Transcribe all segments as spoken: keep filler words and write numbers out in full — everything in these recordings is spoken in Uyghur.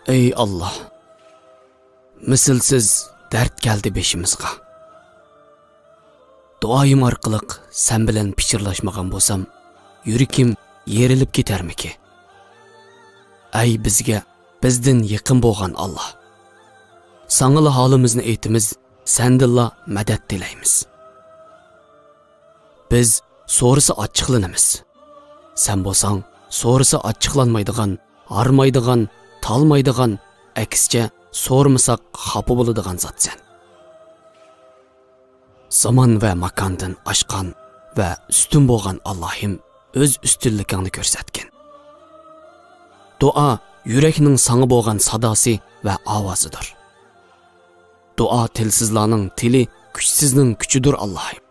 ئەي ئاللا، مىسلىسىز دەرد كەلدى بېشىمىزغا. دۇئايىم ئارقىلىق سەن بىلەن پىچىرلاشمىغان بولسام، يۈرىكىم يېرىلىپ كېتەرمىكى؟ ئەي بىزگە، بىزدىن يېقىن بولغان ئاللا! ساڭىلا ھالىمىزنى ئېيتىمىز، سەندىنلا مەدەت تىلەيمىز. بىز سورىسا ئاچچىقلىنىمىز. سەن بولساڭ سورىسا ئاچچىقلانمايدىغان، ھارمايدىغان، تالمايدىغان، ئەكسىچە سورىمىساق خاپا بولىدىغان زاتسەن. زامان ۋە ماكاندىن ئاشقان ۋە ئۈستۈن بولغان ئاللاھىم، ئۆز ئۈستۈنلۈكۈڭنى كۆرسەتكىن. دۇئا يۈرەكنىڭ ساڭا بولغان ساداسى ۋە ئاۋازىدۇر. دۇئا تىلسىزلارنىڭ تىلى، كۈچسىزنىڭ كۈچىدۇر ئاللاھىم.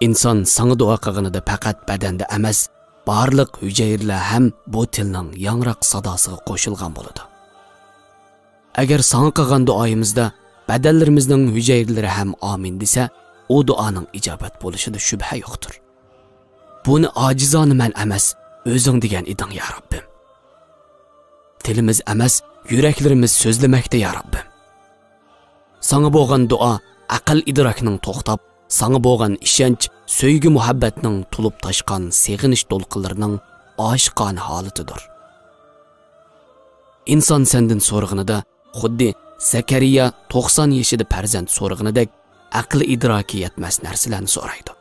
ئىنسان ساڭا دۇئا قىلغىنىدا پەقەت بەدەندە ئەمەس، بارلىق ھۈجەيرىلەر ھەم بۇ تىلنىڭ ياڭراق ساداسىغا قوشۇلغان بولىدۇ. ئەگەر ساڭا قىلغان دۇئايىمىزدا بەدەنلىرىمىزنىڭ ھۈجەيرىلىرى ھەم ئامىن دېسە، ئۇ دۇئانىڭ ئىجابەت بولۇشىدا شۈبھە يوقتۇر. بۇنى ئاجىزانە مەن ئەمەس، ئۆزۈڭ دېگەن ئىدىڭ، يا رەببىم. تىلىمىز ئەمەس، يۈرەكلىرىمىز سۆزلىمەكتە، يا رەببىم. ساڭا بولغان دۇئا ئەقىل ئىدراكنىڭ توختاپ، ساڭا بولغان ئىشەنچ، سۆيگۈ مۇھەببەتنىڭ تولۇپ تاشقان سېغىنىش دولقۇنلىرىنىڭ ئاشىقانە ھالىتىدۇر. ئىنسان سەندىن سورىغىنىدا، خۇددى زەكەرىيا توقسان يېشىدا پەرزەنت سورىغىنىدەك، ئەقىل ئىدراكى يەتمەس نەرسىلەرنى سورايدۇ.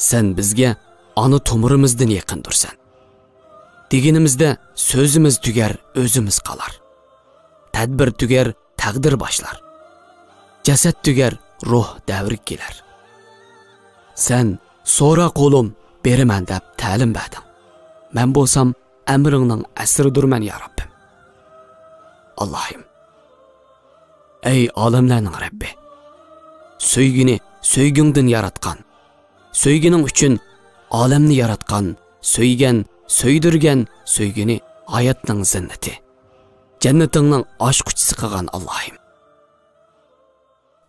سەن بىزگە ئانا تومۇرىمىزدىن يېقىندۇرسەن. دېگىنىمىزدە سۆزىمىز تۈگەر، ئۆزىمىز قالار. تەدبىر تۈگەر، تەقدىر باشلار. جەسەت تۈگەر، روھ دەۋرگە كېلەر. سەن «سورا قۇلۇم، بېرىمەن» دەپ تەلىم بەردىڭ. مەن بولسام ئەمرىڭنىڭ ئەسىرىدۇرمەن، يا رەببىم. ئاللاھىم، ئەي ئالەملەرنىڭ رەببى! سۆيگۈنى سۆيگۈڭدىن ياراتقان، سۆيگىنىڭ ئۈچۈن ئالەمنى ياراتقان، سۆيگەن، سۆيدۈرگەن، سۆيگۈنى ھاياتنىڭ زىننىتى، جەننىتىڭنىڭ ئاچقۇچىسى قىلغان ئاللاھىم!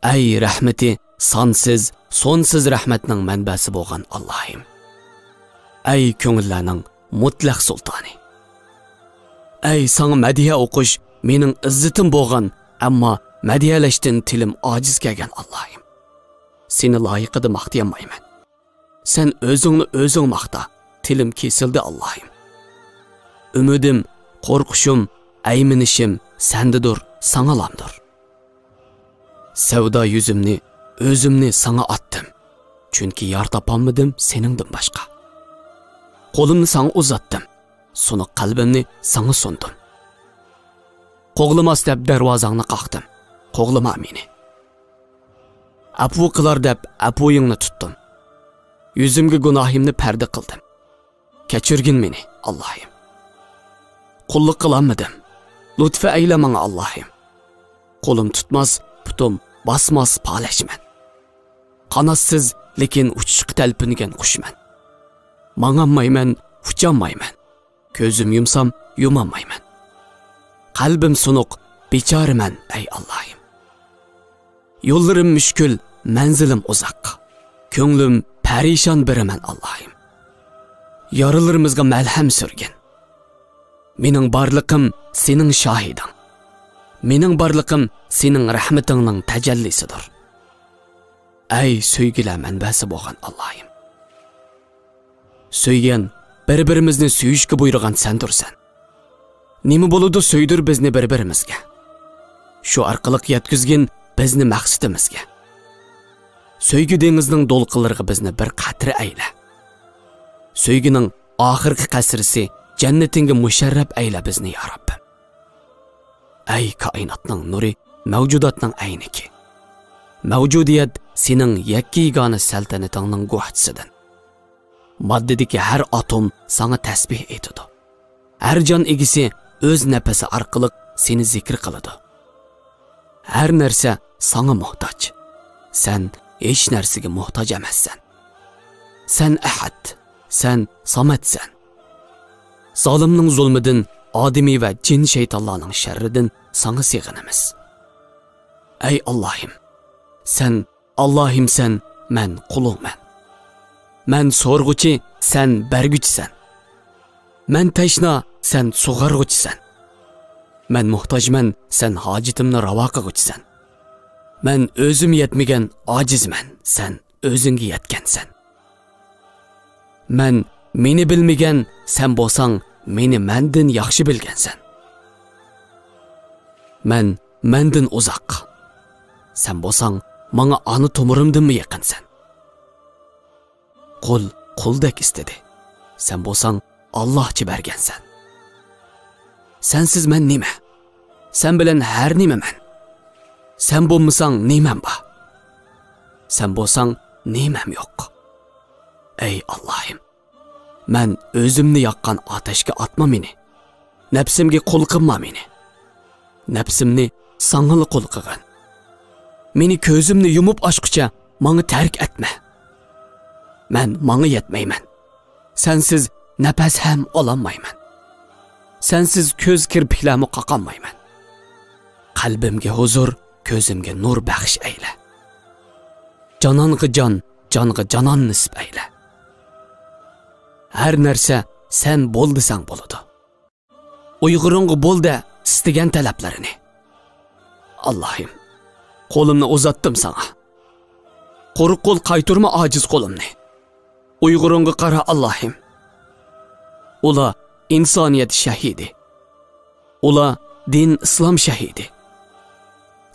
ئەي رەھمىتى سانسىز، سونسىز رەھمەتنىڭ مەنبەسى بولغان ئاللاھىم! ئەي كۆڭۈللەرنىڭ مۇتلەق سۇلتانى! ئەي ساڭا مەدھىيە ئوقۇش مېنىڭ ئىززىتىم بولغان، ئەمما مەدھىيەلەشتىن تىلىم ئاجىز كەلگەن ئاللاھىم! سېنى لايىقىدا ماختىيالمايمەن. سەن ئۆزۈڭنى ئۆزۈڭ ماختا، تىلىم كېسىلدى ئاللاھىم. ئۈمىدىم، قورقۇشۇم، ئەيمىنىشىم سەندىدۇر، ساڭىلامدۇر. سەۋدا يۈزۈمنى، ئۆزۈمنى ساڭا ئاتتىم. چۈنكى يار تاپالمىدىم سېنىڭدىن باشقا. قولۇمنى ساڭا ئۇزاتتىم. سۇنۇق قەلبىمنى ساڭا سۇندۇم. قوغلىماس دەپ دەرۋازاڭنى قاقتىم. قوغلىما مېنى. ئەپۇ قىلار دەپ ئەپۇيۇڭنى تۇتتۇم. يۈزۈمگە گۇناھىمنى پەردە قىلدىم. كەچۈرگىن مېنى، ئاللاھىم. قۇللۇق قىلالمىدىم. لۇتپى ئەيلە ماڭا، ئاللاھىم. قولۇم تۇتماس، پۇتۇم باسماس پالەچمەن. قاناتسىز، لېكىن ئۇچۇشقا تەلپۈنگەن قۇشمەن. ماڭالمايمەن، ئۇچالمايمەن. كۆزۈم يۇمسام، يۇمالمايمەن. قەلبىم سۇنۇق، بىچارىمەن، ئەي ئاللاھىم. يوللىرىم مۈشكۈل، مەنزىلىم ئۇزاق. كۆڭلۈم پەرىشان بېرىمەن، ئاللاھىم. يارىلىرىمىزغا مەلھەم سۈرگىن. مېنىڭ بارلىقىم سېنىڭ شاھىدىڭ. مېنىڭ بارلىقىم سېنىڭ رەھمىتىڭنىڭ تەجەللىسىدۇر. ئەي سۆيگۈلەر مەنبەسى بولغان ئاللاھىم! سۆيگەن، بىر-بىرىمىزنى سۆيۈشكە بۇيرۇغان سەندۇرسەن. نېمە بولىدۇ سۆيدۈر بىزنى بىر-بىرىمىزگە. شۇ ئارقىلىق يەتكۈزگىن بىزنى مەقسىتىمىزگە. سۆيگۈ دېڭىزىنىڭ دولقۇنلىرىغا بىزنى بىر قەترە ئەيلە. سۆيگۈنىڭ ئاخىرقى قەسرىسى جەننىتىڭگە مۇشەررەپ ئەيلە بىزنى، يا رەببىم. ئەي كائىناتنىڭ نۇرى، مەۋجۇداتنىڭ ئەينىكى! مەۋجۇدىيەت سېنىڭ يەككە-يېگانە سەلتەنىتىڭنىڭ گۇۋاھچىسىدىن. ماددىدىكى ھەر ئاتوم ساڭا تەسبىھ ئېيتىدۇ. ھەر جان ئىگىسى ئۆز نەپىسى ئارقىلىق سېنى زىكىر قىلىدۇ. ھەر نەرسە ساڭا موھتاج. سەن ھېچ نەرسىگە موھتاج ئەمەسسەن. سەن ئەھەد، سەن سامەتسەن. زالىمنىڭ زۇلمىدىن، ئادىمىي ۋە جىن شەيتانلارنىڭ شەررىدىن ساڭا سېغىنىمىز. ئەي ئاللاھىم، سەن ئاللاھىمسەن، مەن قۇلۇڭمەن. مەن سورىغۇچى، سەن بەرگۈچىسەن. مەن تەشنا، سەن سۇغارغۇچىسەن. مەن موھتاجمەن، سەن ھاجىتىمنى راۋا قىلغۇچىسەن. مەن ئۆزۈم يەتمىگەن ئاجىزمەن، سەن ئۆزۈڭگە يەتكەنسەن. مەن مېنى بىلمىگەن، سەن بولساڭ مېنى مەندىن ياخشى بىلگەنسەن. مەن مەندىن ئۇزاق، سەن بولساڭ ماڭا ئانا تومۇرۇمدىنمۇ يېقىنسەن. قۇل قۇلدەك ئىستىدى، سەن بولساڭ ئاللاھچە بەرگەنسەن. سەنسىز مەن نېمە؟ سەن بىلەن ھەر نېمە مەن. سەن بولمىساڭ نېمەم بار؟ سەن بولساڭ نېمەم يوق. ئەي ئاللاھىم، مەن ئۆزۈمنى ياققان ئاتەشكە ئاتما مېنى. نەپسىمگە قۇل قىلما مېنى. نەپسىمنى ساڭىلا قۇل قىلغىن. مېنى كۆزۈمنى يۇمۇپ ئاچقۇچە ماڭا تەرك ئەتمە. مەن ماڭا يەتمەيمەن. سەنسىز نەپەس ھەم ئالالمايمەن. سەنسىز كۆز كىرپىكلەرمۇ قاقالمايمەن. قەلبىمگە ھۇزۇر، كۆزۈمگە نۇر بەخش ئەيلە. جانانغا جان، جانغا جانان نېسىپ ئەيلە. ھەر نەرسە سەن بول دېسەڭ بولىدۇ. ئۇيغۇرۇڭغا بول دە ئىستىگەن تەلەپلىرىنى. ئاللاھىم، قولۇمنى ئۇزاتتىم ساڭا. قۇرۇق قول قايتۇرما ئاجىز قولۇمنى. ئۇيغۇرۇڭغا قارا ئاللاھىم. ئۇلار ئىنسانىيەت شەھىدى. ئۇلار دىن ئىسلام شەھىدى.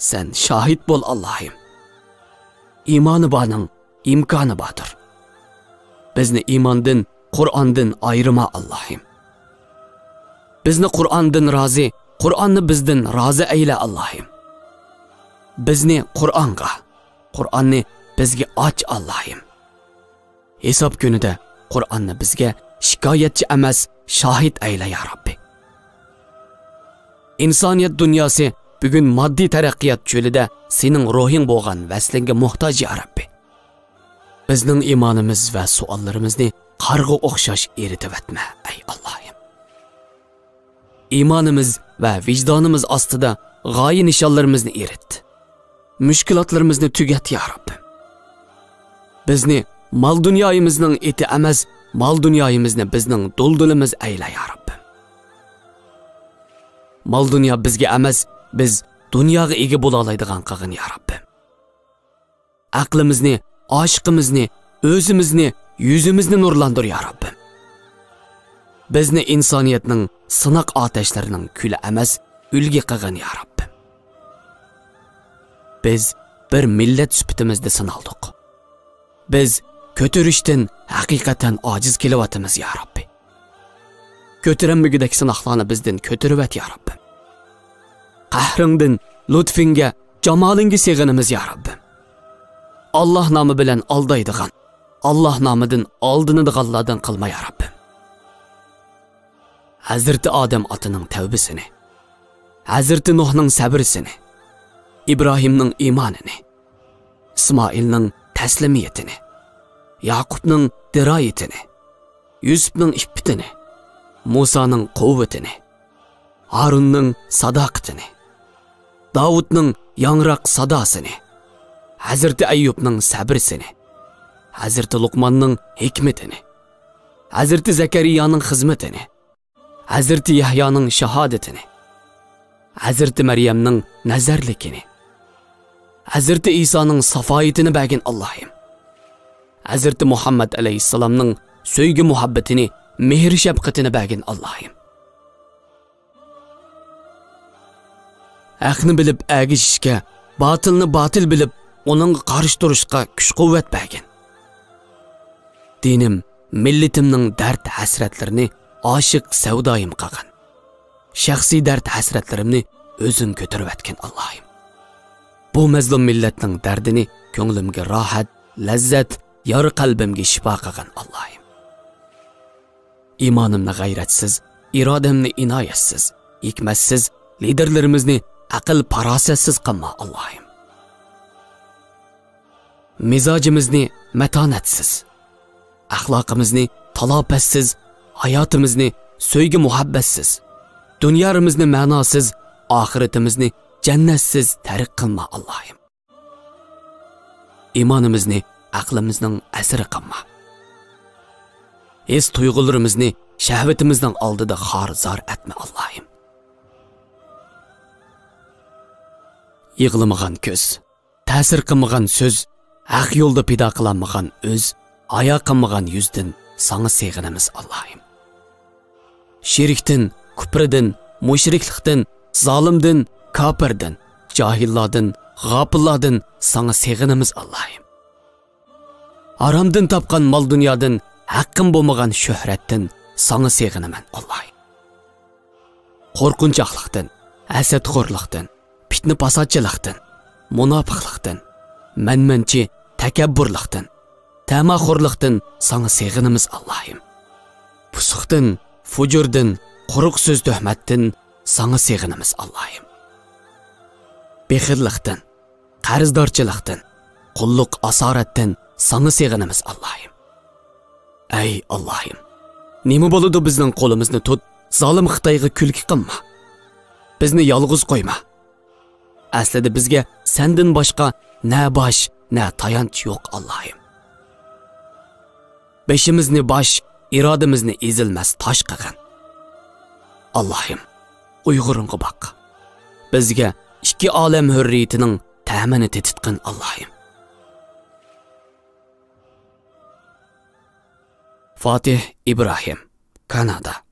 سەن شاھىت بول ئاللاھىم. ئىمانى بارنىڭ ئىمكانى باردۇر. بىزنى ئىماندىن، قۇرئاندىن ئايرىما ئاللاھىم. بىزنى قۇرئاندىن رازى، قۇرئاننى بىزدىن رازى ئەيلە ئاللاھىم. بىزنى قۇرئانغا، قۇرئاننى بىزگە ئاچ ئاللاھىم. ھېساب كۈنىدە قۇرئاننى بىزگە شىكايەتچى ئەمەس، شاھىت ئەيلە يا رەببى. ئىنسانىيەت دۇنياسى بۈگۈن ماددىي تەرەققىيات چۆلىدە سېنىڭ روھىڭ بولغان ۋەسلىڭگە موھتاج يا رەببى. بىزنىڭ ئىمانىمىز ۋە سوئاللىرىمىزنى قارغا ئوخشاش ئېرىتىۋەتمە ئەي ئاللاھىم. ئىمانىمىز ۋە ۋىجدانىمىز ئاستىدا غايە نىشانلىرىمىزنى ئېرىت. مۈشكۈلاتلىرىمىزنى تۈگەت يا رەببىم. بىزنى مال دۇنيايىمىزنىڭ ئېتى ئەمەس، مال دۇنيايىمىزنى بىزنىڭ دۇلدۇلىمىز ئەيلە يا رەببىم. مال دۇنيا بىزگە ئەمەس، بىز دۇنياغا ئىگە بولالايدىغان قىلغىن يا رەببىم. ئەقلىمىزنى، ئاشىقىمىزنى، ئۆزىمىزنى، يۈزىمىزنى نۇرلاندۇر يا رەببىم. بىزنى ئىنسانىيەتنىڭ سىناق ئاتەشلىرىنىڭ كۈلى ئەمەس، ئۈلگە قىلغىن يا رەببىم. بىز بىر مىللەت سۈپىتىمىزدە سىنالدۇق. بىز كۆتۈرۈشتىن ھەقىقەتەن ئاجىز كېلىۋاتىمىز يا رەببى. كۆتۈرەلمىگۈدەك سىناقلارنى بىزدىن كۆتۈرۈۋەت يا رەببىم. قەھرىڭدىن، لۇتفىڭگە، جامالىڭگە سېغىنىمىز يا رەببىم. ئاللاھ نامى بىلەن ئالدايدىغان، ئاللاھ نامىدىن ئالدىنىدىغانلاردىن قىلما يا رەببىم. ھەزرىتى ئادەم ئاتىنىڭ تەۋبىسىنى، ھەزرىتى نۇھنىڭ سەبرىسىنى، ئىبراھىمنىڭ ئىمانىنى، ئىسمائىلنىڭ تەسلىمىيىتىنى، ياقۇپنىڭ دىرايىتىنى، يۈسۈپنىڭ ئىپپىتىنى، مۇسانىڭ قۇۋۋىتىنى، ھارۇننىڭ ساداقىتىنى، داۋۇتنىڭ ياڭراق ساداسىنى، ھەزرىتى ئەييۇبنىڭ سەبرىسىنى، ھەزرىتى لۇقماننىڭ ھېكمىتىنى، ھەزرىتى زەكەرىيانىڭ خىزمىتىنى، ھەزرىتى يەھيانىڭ شاھادىتىنى، ھەزرىتى مەريەمنىڭ نەزەرلىكىنى، ھەزرىتى ئىسانىڭ ساپايىتىنى بەرگىن ئاللاھىم. ھەزرىتى مۇھەممەد ئەلەيھىسسالامنىڭ سۆيگۈ مۇھەببىتىنى، مېھىر شەپقىتىنى بەرگىن ئاللاھىم. ھەقنى بىلىپ ئەگىشىشكە، باتىلنى باتىل بىلىپ، ئۇنىڭغا قارشى تۇرۇشقا كۈچ-قۇۋۋەت بەرگىن. دىنىم، مىللىتىمنىڭ دەرد-ھەسرەتلىرىنى ئاشىق سەۋدايىم قىلغىن. شەخسىي دەرد-ھەسرەتلىرىمنى ئۆزۈڭ كۆتۈرۈۋەتكىن ئاللاھىم. بۇ مەزلۇم مىللەتنىڭ دەردىنى كۆڭلۈمگە راھەت، لەززەت، يارا قەلبىمگە شىپا قىلغىن ئاللاھىم. ئىمانىمنى غەيرەتسىز، ئىرادەمنى ئىنايەتسىز، ھېكمەتسىز، لىدىرلىرىمىزنى ئەقىل-پاراسەتسىز قىلما ئاللاھىم. مىزاجىمىزنى مەتانەتسىز، ئەخلاقىمىزنى تالاپەتسىز، ھاياتىمىزنى سۆيگۈ-مۇھەببەتسىز، دۇنيارىمىزنى مەناسىز، ئاخىرىتىمىزنى جەننەتسىز تەرك قىلما ئاللاھىم. ئىمانىمىزنى ئەقلىمىزنىڭ ئەسىرى قىلما. ھېس-تۇيغۇلىرىمىزنى شەھۋىتىمىزنىڭ ئالدىدا خار-زار ئەتمە ئاللاھىم. يىغلىمىغان كۆز، تەسىر قىلمىغان سۆز، ھەق يولدا پىدا قىلالمىغان ئۆز، ھايا قىلمىغان يۈزدىن ساڭا سېغىنىمىز، ئاللاھىم. شىركتىن، كۇپرىدىن، مۇشرىكلىقتىن، زالىمدىن، كاپىردىن، جاھىللاردىن، غاپىللاردىن ساڭا سېغىنىمىز، ئاللاھىم. ھارامدىن تاپقان مال-دۇنيادىن، ھەققىم بولمىغان شۆھرەتتىن ساڭا سېغىنىمەن، ئاللاھىم. قورقۇنچاقلىقتىن، ھەسەتخورلۇقتىن، پىتنە-پاساتچىلىقتىن، مۇناپىقلىقتىن، مەنمەنچى تەكەببۇرلۇقتىن، تەماخورلۇقتىن ساڭا سېغىنىمىز، ئاللاھىم. پۇسۇقتىن، فۇجۇردىن، قۇرۇق سۆز-تۆھمەتتىن ساڭا سېغىنىمىز، ئاللاھىم. بېخىللىقتىن، قەرزدارچىلىقتىن، قۇللۇق-ئاسارەتتىن ساڭا سېغىنىمىز، ئاللاھىم. ئەي ئاللاھىم، نېمە بولىدۇ، بىزنىڭ قولىمىزنى تۇت، زالىم خىتايغا كۈلكە قىلما. بىزنى يالغۇز قويما. ئەسلىدە بىزگە سەندىن باشقا نە باش، نە تايانچ يوق، ئاللاھىم. بېشىمىزنى باش، ئىرادىمىزنى ئېزىلمەس تاش قىلغىن. ئاللاھىم، ئۇيغۇرۇڭغا باق. بىزگە ئىككى ئالەم ھۆررىيىتىنىڭ تەمىنى تېتىتقىن، ئاللاھىم. فاتىھ ئىبراھىم، كانادا.